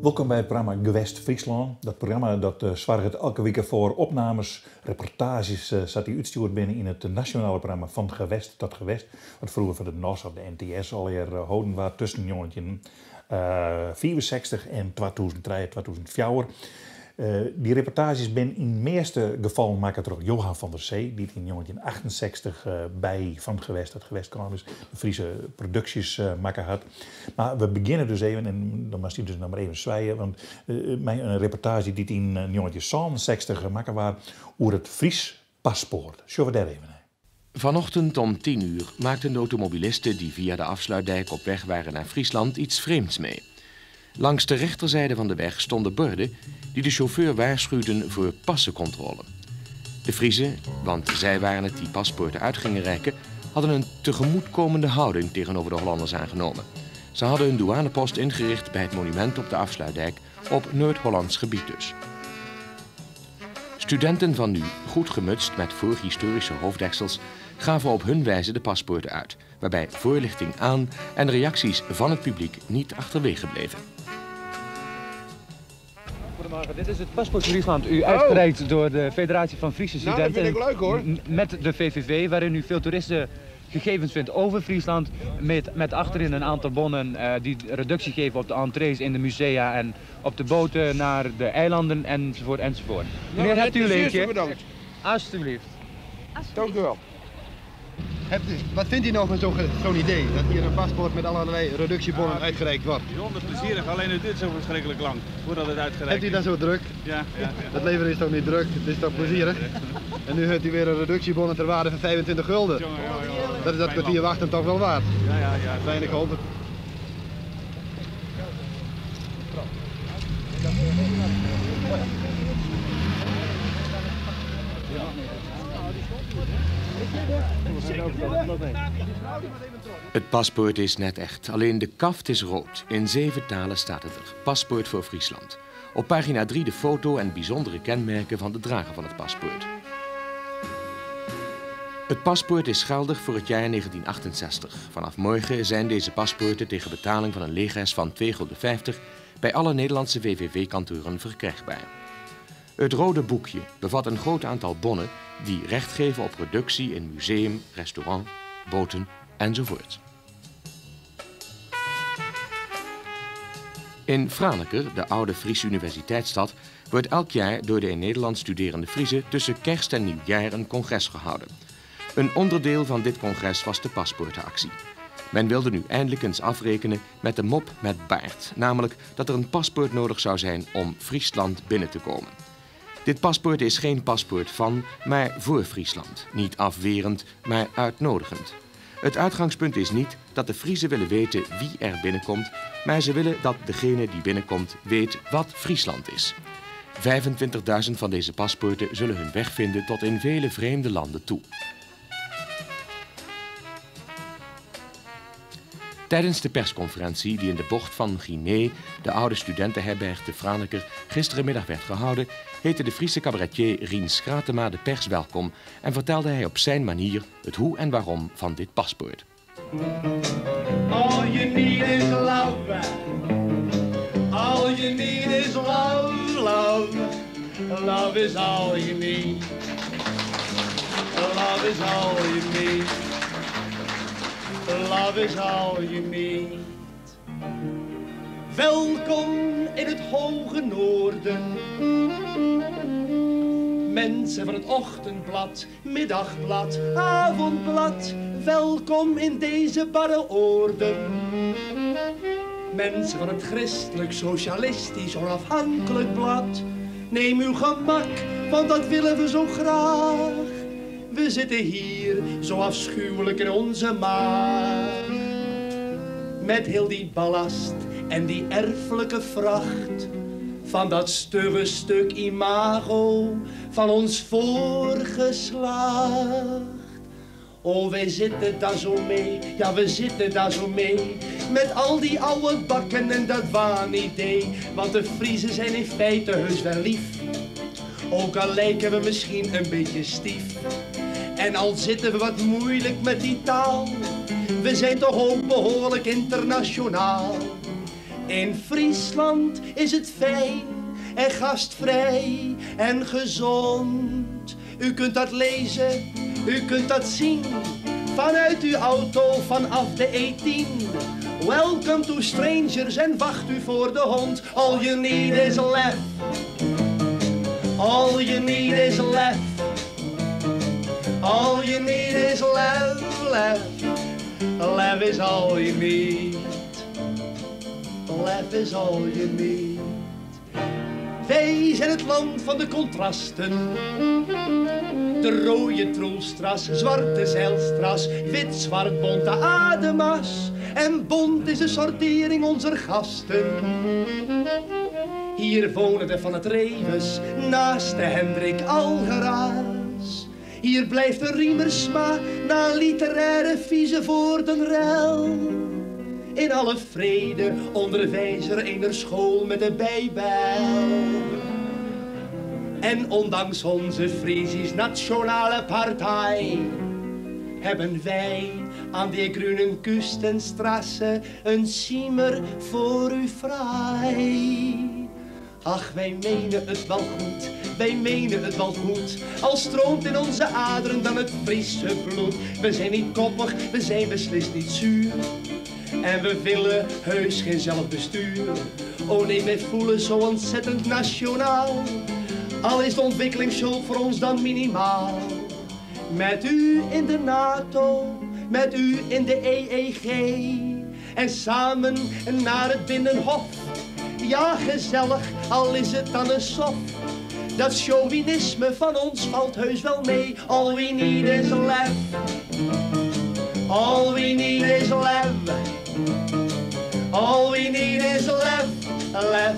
Wolkom by it programma Gewest Fryslân. Dat programma dat soarget elke wike foar opnames, reportaazjes sa't dy útstjoerd binne yn it nasjonale programma Van Gewest tot Gewest, wat froeger foar de nos of de NTS allegear holden waard tusken 1965 en 2003, 2004. Dy reportaazjes binne yn measte gefallen makke troch Johan van der Zee, dy't yn 1968 by Van Gewest tot Gewest kaam is, de Friese produksjes makke hat. Mar we begjinne dus even, en dan moatst dy dus noch mar even swije, want mei in reportaazje dy't yn 1967 makke waard oer it Frysk paspoart. Sjogge we dêr even nei. Vanochtend om 10 uur maakten de automobilisten die via de afsluitdijk op weg waren naar Friesland iets vreemds mee. Langs de rechterzijde van de weg stonden borden die de chauffeur waarschuwden voor passencontrole. De Friezen, want zij waren het die paspoorten uit gingen reiken, hadden een tegemoetkomende houding tegenover de Hollanders aangenomen. Ze hadden hun douanepost ingericht bij het monument op de afsluitdijk op Noord-Hollands gebied dus. Studenten van nu, goed gemutst met voorhistorische hoofddeksels, gaven op hun wijze de paspoorten uit, waarbij voorlichting aan en reacties van het publiek niet achterwege bleven. Goedemorgen, dit is het paspoort Friesland, u uitgereikt door de Federatie van Friese Nou, dat Studenten. vind ik leuk, hoor. Met de VVV, waarin u veel toeristen gegevens vindt over Friesland. Met achterin een aantal bonnen die reductie geven op de entrees in de musea en op de boten naar de eilanden enzovoort enzovoort. Nou, Meneer, hebt u het een is lintje? bedankt. Alsjeblieft. Dank u wel. Wat vindt u nou van zo'n idee, dat hier een paspoort met allerlei reductiebonnen uitgereikt wordt? Bijzonder plezierig, alleen het duurt zo verschrikkelijk lang voordat het uitgereikt Hebt u dan zo druk? Ja, ja, ja. Het leven is toch niet druk, het is toch plezierig? En nu heeft u weer een reductiebon ter waarde van 25 gulden. Jongen, jongen, jongen. Dat is dat kwartier wachten toch wel waard. Ja, ja, ja. Fijne geholpen. Het paspoort is net echt, alleen de kaft is rood. In 7 talen staat het er. Paspoort voor Friesland. Op pagina 3 de foto en bijzondere kenmerken van de drager van het paspoort. Het paspoort is geldig voor het jaar 1968. Vanaf morgen zijn deze paspoorten tegen betaling van een leges van twee gulden vijftig bij alle Nederlandse V V V-kantoren verkrijgbaar. Het rode boekje bevat een groot aantal bonnen die recht geven op reductie in museum, restaurant, boten enzovoort. In Franeker, de oude Friese universiteitsstad, wordt elk jaar door de in Nederland studerende Friezen tussen kerst en nieuwjaar een congres gehouden. Een onderdeel van dit congres was de paspoortenactie. Men wilde nu eindelijk eens afrekenen met de mop met baard, namelijk dat er een paspoort nodig zou zijn om Friesland binnen te komen. Dit paspoort is geen paspoort van, maar voor Friesland. Niet afwerend, maar uitnodigend. Het uitgangspunt is niet dat de Friezen willen weten wie er binnenkomt, maar ze willen dat degene die binnenkomt weet wat Friesland is. 25.000 van deze paspoorten zullen hun weg vinden tot in vele vreemde landen toe. Tijdens de persconferentie die in de bocht van Guinea, de oude studentenherberg te Franeker, gisterenmiddag werd gehouden, heette de Friese cabaretier Rients Gratema de pers welkom en vertelde hij op zijn manier het hoe en waarom van dit paspoort. All you need is love. All you need is love, love. Love is all you need. Love is all you need. Love is all you need. Welkom in het hoge noorden. Mensen van het ochtendblad, middagblad, avondblad. Welkom in deze barre oorden. Mensen van het christelijk, socialistisch, onafhankelijk blad. Neem uw gemak, want dat willen we zo graag. We zitten hier zo afschuwelijk in onze maag. Met heel die ballast en die erfelijke vracht van dat stugge stuk imago van ons voorgeslacht. Oh, wij zitten daar zo mee, ja, we zitten daar zo mee. Met al die oude bakken en dat waanidee. Want de Friezen zijn in feite heus wel lief. Ook al lijken we misschien een beetje stief. En al zitten we wat moeilijk met die taal. We zijn toch ook behoorlijk internationaal. In Friesland is het fijn en gastvrij en gezond. U kunt dat lezen, u kunt dat zien. Vanuit uw auto vanaf de E10. Welcome to strangers en wacht u voor de hond. All you need is lef. All you need is lef. All you need is lef, lef. Lef is all you need. Lef is all you need. Wij zijn het land van de contrasten. De rode Troelstra's, zwarte Zijlstra's, wit-zwart bonte Adema's. En bont is de sortering onze gasten. Hier wonen de Van het Reves, naast de Hendrik Algera's. Hier blijft de Riemersma na literaire vieze voor den rel. In alle vrede onderwijzer eener school met de Bijbel. En ondanks onze Friesisch Nationale Partij hebben wij aan die groene Küstenstrasse een zimmer voor u vrij. Ach, wij menen het wel goed, wij menen het wel goed. Al stroomt in onze aderen dan het Friese bloed. We zijn niet koppig, we zijn beslist niet zuur. En we willen heus geen zelfbestuur. Oh nee, wij voelen zo ontzettend nationaal. Al is de ontwikkelingshulp voor ons dan minimaal. Met u in de NATO, met u in de EEG. En samen naar het Binnenhof. Ja, gezellig, al is het dan een sof. Dat chauvinisme van ons valt heus wel mee. All we need is lef. All we need is lef. All we need is lef, lef.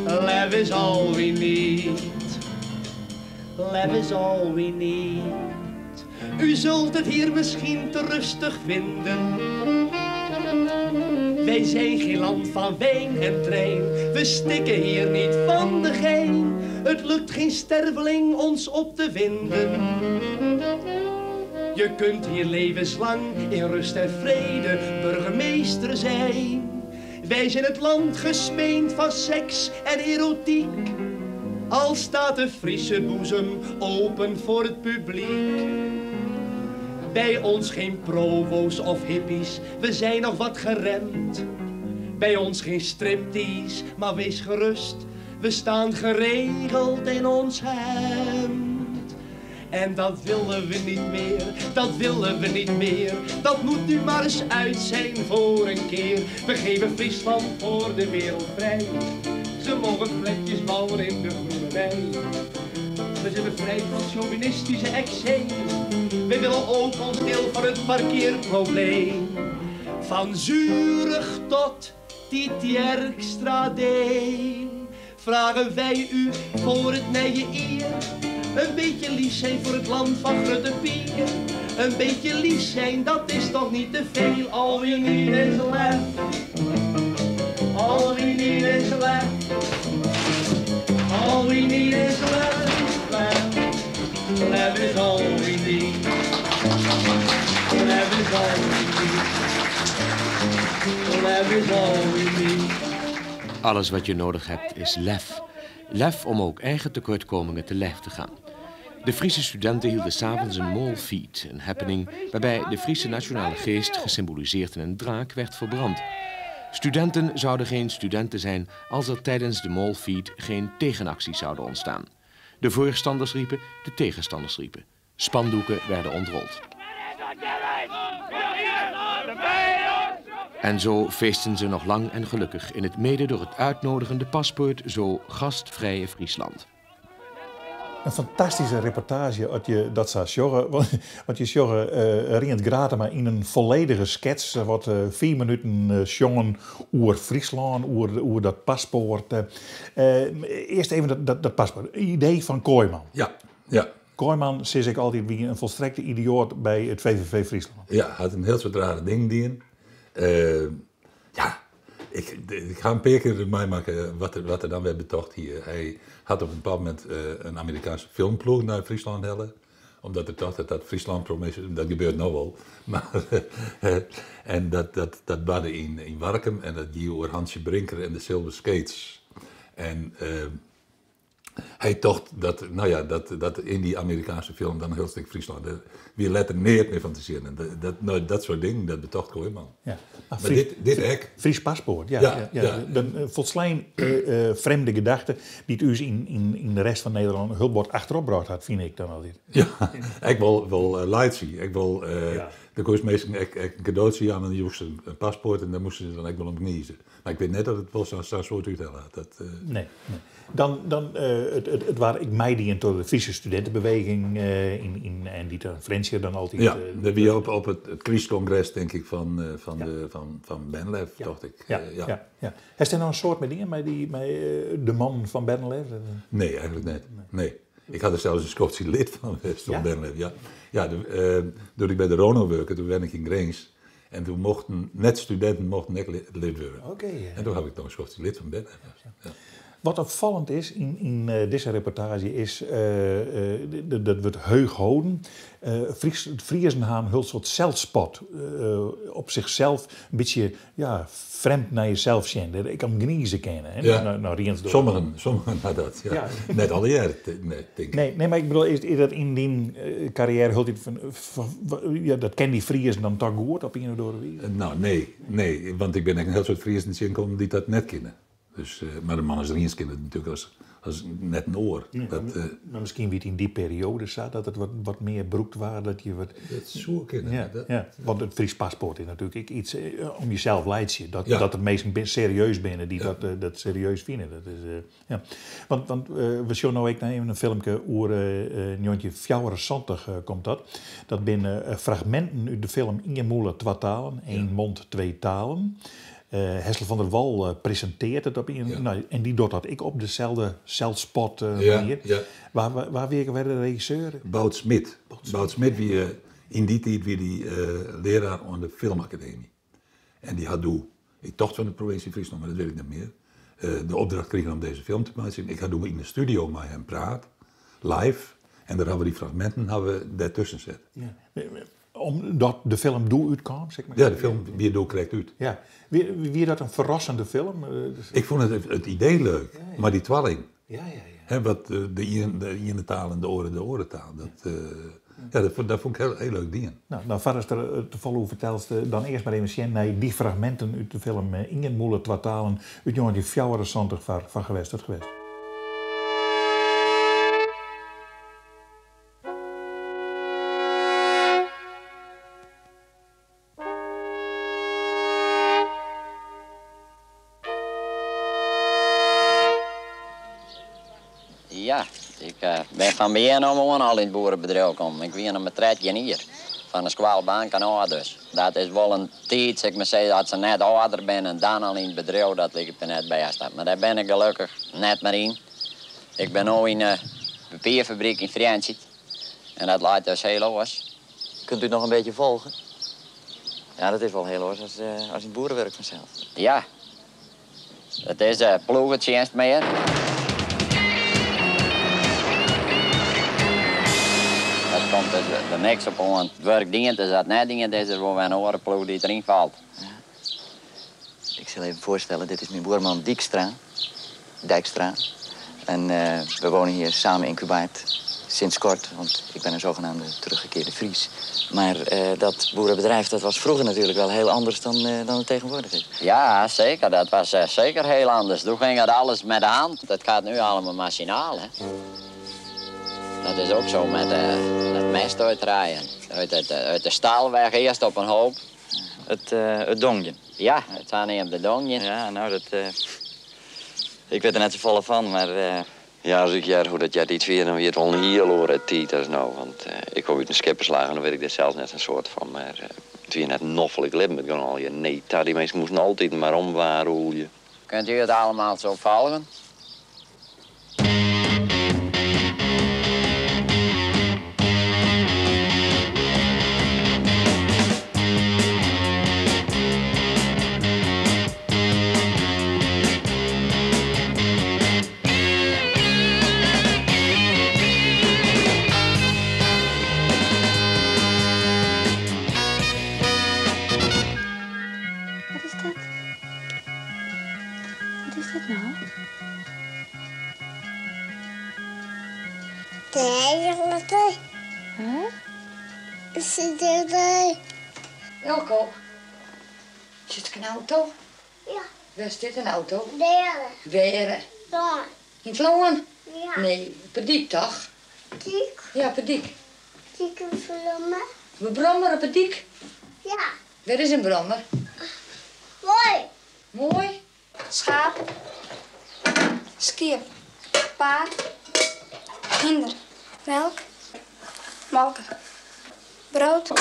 Lef is all we need. Lef is all we need. U zult het hier misschien te rustig vinden. Wij zijn geen land van wijn en trein. We stikken hier niet van de gein. Het lukt geen sterveling ons op te vinden. Je kunt hier levenslang in rust en vrede burgemeester zijn. Wij zijn het land gesmeend van seks en erotiek. Al staat de Friese boezem open voor het publiek. Bij ons geen provo's of hippies, we zijn nog wat geremd. Bij ons geen striptease, maar wees gerust, we staan geregeld in ons hemd. En dat willen we niet meer, dat willen we niet meer. Dat moet nu maar eens uit zijn voor een keer. We geven Friesland voor de wereld vrij. Ze mogen flatjes bouwen in de groene wei. We zijn bevrijd van chauvinistische eczeem. We willen ook ons deel van het parkeerprobleem. Van Zurich tot Tietjerkstradeen vragen wij u voor het nije eer. Een beetje lief zijn voor het land van Grutte Pier. Een beetje lief zijn, dat is toch niet te veel. All we need is lef. All we need is lef. All we need is lef, lef. Lef is all we need. Lef is all we need. Lef is all we need. Alles wat je nodig hebt is lef. Lef om ook eigen tekortkomingen te lijf te gaan. De Friese studenten hielden 's avonds een molfeed, een happening waarbij de Friese nationale geest, gesymboliseerd in een draak, werd verbrand. Studenten zouden geen studenten zijn als er tijdens de molfeed geen tegenacties zouden ontstaan. De voorstanders riepen, de tegenstanders riepen. Spandoeken werden ontrold. En zo feesten ze nog lang en gelukkig in het mede door het uitnodigende paspoort zo gastvrije Friesland. Een fantastische reportage als je dat zou sjoggen. Want je sjogge Rients Gratema in een volledige skets. Wat 4 minuten sjongen oer Friesland, oer dat paspoort. Eerst even dat paspoort. Idee van Kooiman. Ja, ja. Kooiman, zeg ik altijd, wie een volstrekte idioot bij het VVV Friesland. Ja, had een heel soort rare ding dien. Ja, ik ga een paar keer meemaken wat er dan werd betocht hier. Hij had op een bepaald moment een Amerikaanse filmploeg naar Friesland hellen. Omdat er tocht dat dat Fryslân promoasje, dat gebeurt no wol. Mar, en dat, dat, dat barde yn Warkum en dat gie oer Hansje Brinker en de Silver Skates. En hy tocht dat, no ja, dat yn dy Amerikaanske film dan in hiel stik Fryslân. Dêr wie letter neat mear fan te sjen. En dat, no, dat soart dingen, dat betocht Kooijman. Ja. Maar dit ek. Fries paspoart, ja. Ja. De folslein frjemde gedachte dy't ús yn de rest fan Nederlân hiel bot achterop brocht hat, fyn ik dan altyd. Ja, ek wol laitsje. Ek wol, der koest minsken ek in kadootsje jaan en dan joechst in paspoart en dêr moasten se dan ek wol om gnize. Mar ik wit net dat it wol sa'n soart úthelle hat. Dat, Nee, nee. Dan it waard ek meidien troch de Fryske studintebeweging en dy't dan Frjentsjer dan altyd... Ja, dat wie op it krystkongres, tink ik, fan Bernlef, tocht ik. Ja. Hast dêr noch in soad mei dien, mei de mannen fan Bernlef? Nee, eigentlik net. Nee. Ik ha der sels in skoftsje lid fan west, fan Bernlef. Ja. Ja, doe't ik by de Rono wurke, doe wenne ik yn Grins. En doe mochten net-studinten mochten ek lid wurde. En doe ha ik noch in skoftsje lid fan Bernlef west. Ja. Wat opfallend is yn dizze reportaazje is, dat wurdt heech holden. Friezen ha in hiel soad selsspot, op sichsels in bytsje, ja, frjemd nei jesels sjen, dêr ek om gnize kinne. Hè? Ja. Nou, Rients docht Sommigen ha dat, ja. Net allegear, nee, tink ik. Nee, nee, mar ik bedoel, is dat yn dyn karriêre hieltyd fan, ja, dat ken dy Friezen dan toch goed op ien of oare wize? Nou, nee, nee, want ik bin ek in hiel soad Friezen tsjinkommen dy't dat net kinne. Dus, mar de man as Rients kin it natuerlik as net in oar. Ja, mar miskien wie it yn dy perioade sa dat it wat mear brûkt waard. Dat je wat Dat soe kinne. Ja, ja, want it Frysk paspoart is natuerlik ek iets om jesels laitsje. Dat der minsken serieus binne dy't dat serieus fine. Dat is, ja. Want we sjogge no ek nei even in filmke oer 1974 komt dat. Dat binne fragminten út de film Ien mûle, twa talen, Eén mond, twee talen. Hessel van der Wal presintearret it op ien, no, en dy docht dat ek op deselde selsspot manier. Wa wie ek wer de regisseur? Bout Smit. Bout Smit wie yn dy tiid wie dy learaar oan de Filmakademy. En dy hat doe, ik tocht fan de provinsje Fryslân, mar dat wit ik net mear, de opdracht krigen om dizze film te meitsjen. Ik ha doe yn de studio mei him praat, live, en dêr hawwe we dy fragminten hawwe we dêrtusken set. Ja. Omdat de film doe útkaam, sis mar? Ja, de film wie doe krekt út. Ja. Wie dat in ferrassende film? Ik fûn it idee leuk, mar dy twalling. Hè, wat de iene taal en de oare de oare taal. Dat, ja, dat fûn ik hiel, hiel leuk dien. Nou, foardatst der te folle oer fertelst, dan earst mar even sjen nei dy fragminten út de film Ien mûle, twa talen út 1974 foar Gewest tot Gewest. Ja, ik bin fan bejin ôf oan al yn it boerebedriuw kommen. Ik wie noch mar 13 jier. Fan de skoalbanken ôf dus. Dat is wol in tiid, sil ik mar sizze, as se net âlder binne en dan al yn it bedriuw, dat liket my net bêst. Mar dêr bin ik gelokkich net mear yn. Ik bin no yn de papierfabryk yn Frjentsjer en dat leit dus hiel oars. Kunt u het nog een beetje volgen? Ja, dat is wel heel oars as in het boerenwerk vanzelf. Ja, it is ploegetsjinst mear. Dat komt dus der niks op oan. It wurk dien is, as it net dien is, is der wol wer in oare ploech dy't deryn falt. Ja. Ik zal even voorstellen, dit is mijn buurman Dijkstra. Dijkstra. En we wonen hier samen in Kûbaard. Sinds kort, want ik ben een zogenaamde teruggekeerde Fries. Maar dat boerenbedrijf dat was vroeger natuurlijk wel heel anders dan het tegenwoordig is. Ja, zeker. Dat was zeker heel anders. Toen ging het alles met de hand. Dat gaat nu allemaal machinaal, hè. Dat is ook zo met het mest uitrijden. Uit de stalweg eerst op een hoop. Het dongjen? Ja, het saneamde dongjen. Ja, nou, dat, ik weet er net zo volle van, maar Ja, as ik hear hoe dat eartiids wie, dan wie it wol in hiel oare tiid as no. Want ik kom út in skipperslaach en dan wit ik dêr sels net sa'n soad fan. Mar it wie net noflik libben, it gong allegear need ta. Dy minsken moasten altyd mar omwaarûlje. Kunt u het allemaal zo volgen? Huh? Elko. Is dit in auto? Ja. Waar is dit een auto? Daar. Waar? Daar. In het Loon? Ja. Nee, op het dik toch? Dik. Ja, op het dik. Dik een brommer. We brommer op het dik? Ja. Waar is een brommer? Mooi. Mooi. Schaap. Skier. Paard. Hinder. Melk. Malken. Brood.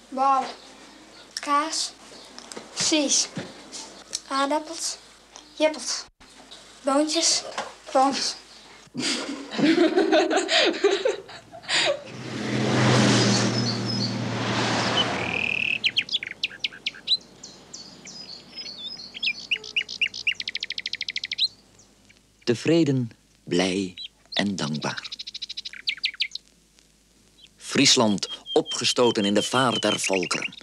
Bal. Kaas. Sies. Aardappels. Jeppels. Boontjes. Boontjes. Tevreden, blij en dankbaar. Friesland opgestoten in de vaart der volkeren.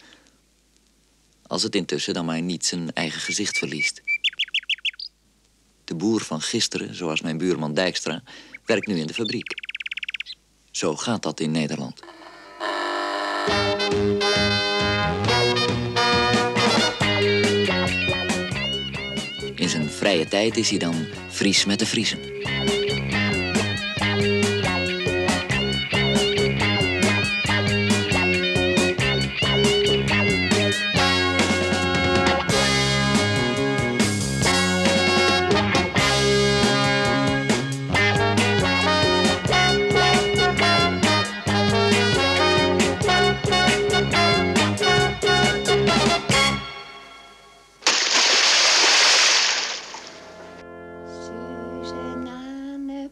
Als het intussen dan maar niet zijn eigen gezicht verliest. De boer van gisteren, zoals mijn buurman Dijkstra, werkt nu in de fabriek. Zo gaat dat in Nederland. In zijn vrije tijd is hij dan Fries met de Friezen.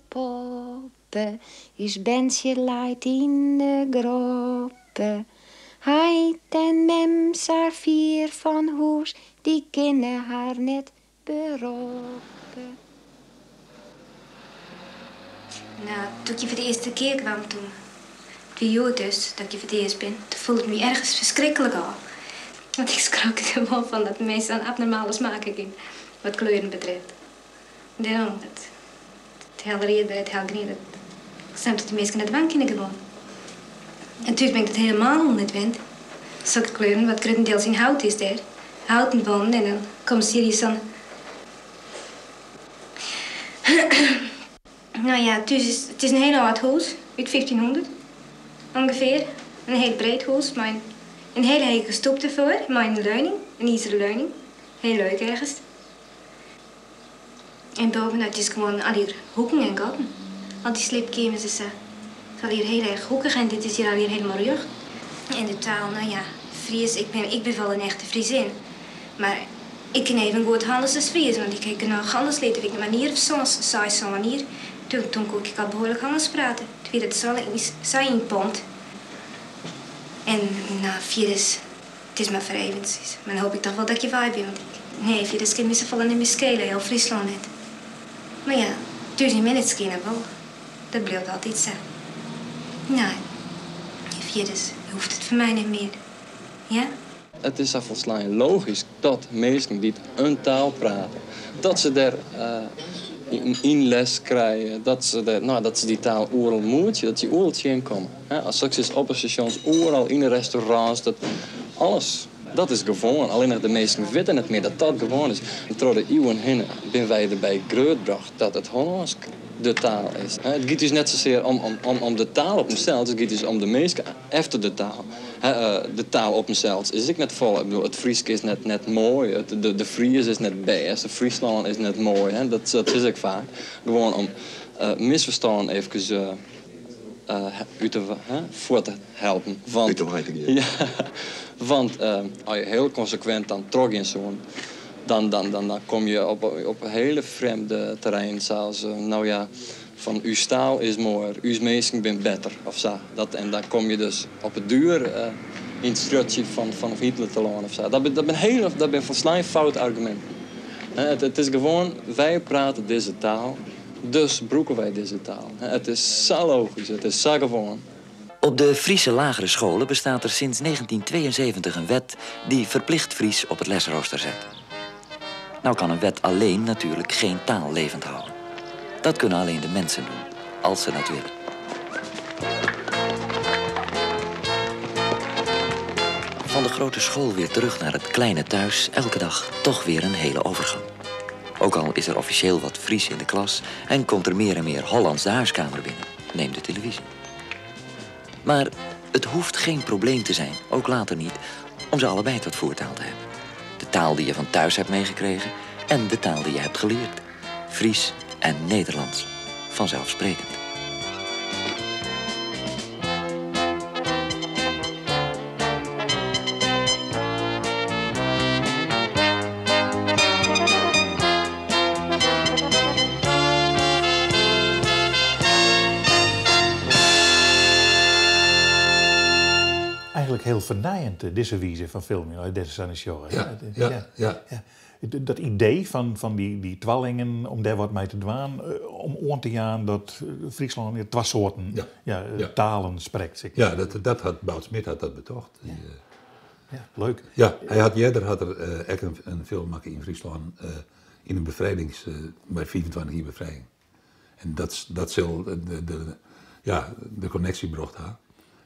Poppe, is bensje leit in de groppe. Heit en mem haar vier van hoes, die kennen haar net beroppen. Nou, toen ik je voor de eerste keer kwam, toen... Het dus, dat ik je voor het eerst ben. Toen voelde ik me ergens verschrikkelijk al. Want ik schrok er wel van dat mensen aan abnormale smaken gingen. Wat kleuren betreft. Daarom, dat... Het helder bij het helder dat... Ik snap dat de mensen naar de bank kunnen gewoon. En toen ben ik dat helemaal niet wend. Zulke kleuren, wat grotendeels in hout is daar. Houten wand en dan komt hier zo'n... Nou ja, het is een heel oud huis, uit 1500 ongeveer. Een heel breed huis, maar een hele hege stoep ervoor, maar een leuning, een ijzeren leuning. Heel leuk ergens. En bovenuit het is gewoon al hier hoeken en gaten. Al die sleepkamers is, het is al hier heel erg hoekig en dit is hier al hier helemaal rug. En de taal, nou ja, Fries, ik ben wel een echte Friesin. Maar ik kan even goed anders als Fries, want ik heb nog anders leren. Ik manier of soms, saai zo'n manier. Toen kon ik al behoorlijk anders praten. Toen werd het zo in pond. En nou, Fries, het is maar voor eventjes. Maar dan hoop ik toch wel dat je waar bent. Want ik, nee, Fries kan me zo vallen in mijn schelen, heel Friesland net. Maar ja, dus niet meer het schenen wel. Dat blijft altijd zo. Nou, Fries, hoeft het voor mij niet meer. Ja? Het is volgens logisch dat mensen die een taal praten, dat ze daar in les krijgen, dat ze, daar, nou, dat ze die taal oeral moeten, dat ze oeral inkomen. Als straks is op de stations, oeral in de restaurants, dat alles. Dat is gewoon. Alleen nog de meesten weten het meer dat dat gewoon is. En door de eeuwen heen ben wij erbij grootgebracht dat het Hollands de taal is. Het gaat dus net zozeer om de taal op mezelf, het gaat dus om de mensen efter de taal. De taal op mezelf is ik net vol. Ik bedoel, het Fries is net mooi, de Fries is net best, de Friesland is net mooi. Dat is ik vaak. Gewoon om misverstaan even uit te, voor te helpen. Want, uit te wijten, ja. Want als je heel consequent dan trok in zo'n, dan kom je op hele vreemde terrein, zoals, nou ja, van uw staal is mooier, uw meesten bent beter, of zo. Dat, en dan kom je dus op het duur in het strutje van Hitler te lonen, of zo. Dat ben volslagen fout argument. Het is gewoon, wij praten deze taal, dus broeken wij deze taal. Het is zo logisch, het is zo gewoon. Op de Friese lagere scholen bestaat er sinds 1972 een wet die verplicht Fries op het lesrooster zet. Nou kan een wet alleen natuurlijk geen taal levend houden. Dat kunnen alleen de mensen doen, als ze dat willen. grote school weer terug naar het kleine thuis elke dag toch weer een hele overgang. Ook al is er officieel wat Fries in de klas en komt er meer en meer Hollands de huiskamer binnen. Neem de televisie. Maar het hoeft geen probleem te zijn, ook later niet, om ze allebei tot voertaal te hebben. De taal die je van thuis hebt meegekregen en de taal die je hebt geleerd. Fries en Nederlands. Vanzelfsprekend. Eigenlijk heel fernijend, dizze wize fan filmjen, dizze show. Ja. Dat idee fan dy twallingen, om dêr wat mei te dwaan, om oan te jaan dat Fryslân twa soarten talen sprekt. Zeg. Ja, dat hat Bout Smit hat dat betocht. Die, Ja, leuk. Ja, hy hat earder hat er ek in film makke yn Fryslân yn in befrijdings, by 25 jier befrijing. En dat sil ja, de konneksje brocht ha.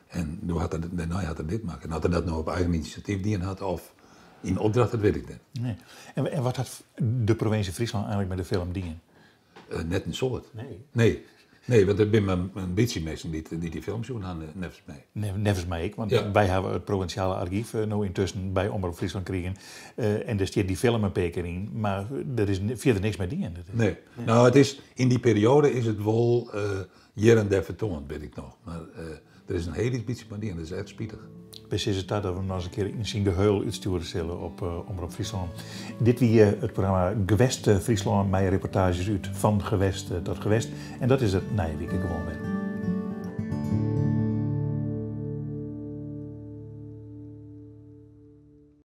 En doe hat er, dêrnei hat er dit makke. En oft er dat no op eigen inisjatyf dien hat of yn opdracht, dat wit ik net. Nee. En wat hat de provinsje Fryslân eigentlik mei de film dien? Net in soad. Nee. Nee. Nee, want der binne mar in bytsje minsken dy't dy film sjoen ha, neffens my. Neffens my ek, want wy hawwe it provinsjale argyf no yntusken by Omrop Fryslân krigen. En dêr stiet dy film in pear kear yn, mar der is fierder niks mei dien. Nee. No, it is, yn dy perioade is it wol hjir en dêr fertoand, wit ik noch. Mar der is in hiel lyts bytsje mei dien, dat is echt spitich. Wy sizze ta dat we him noch ris in kear yn syn geheul útstjoere sille op Omrop Fryslân. Dit wie it programma Gewest Fryslân mei reportaazjes út fan gewest tot gewest. En dat is it nije wike gewoan wer.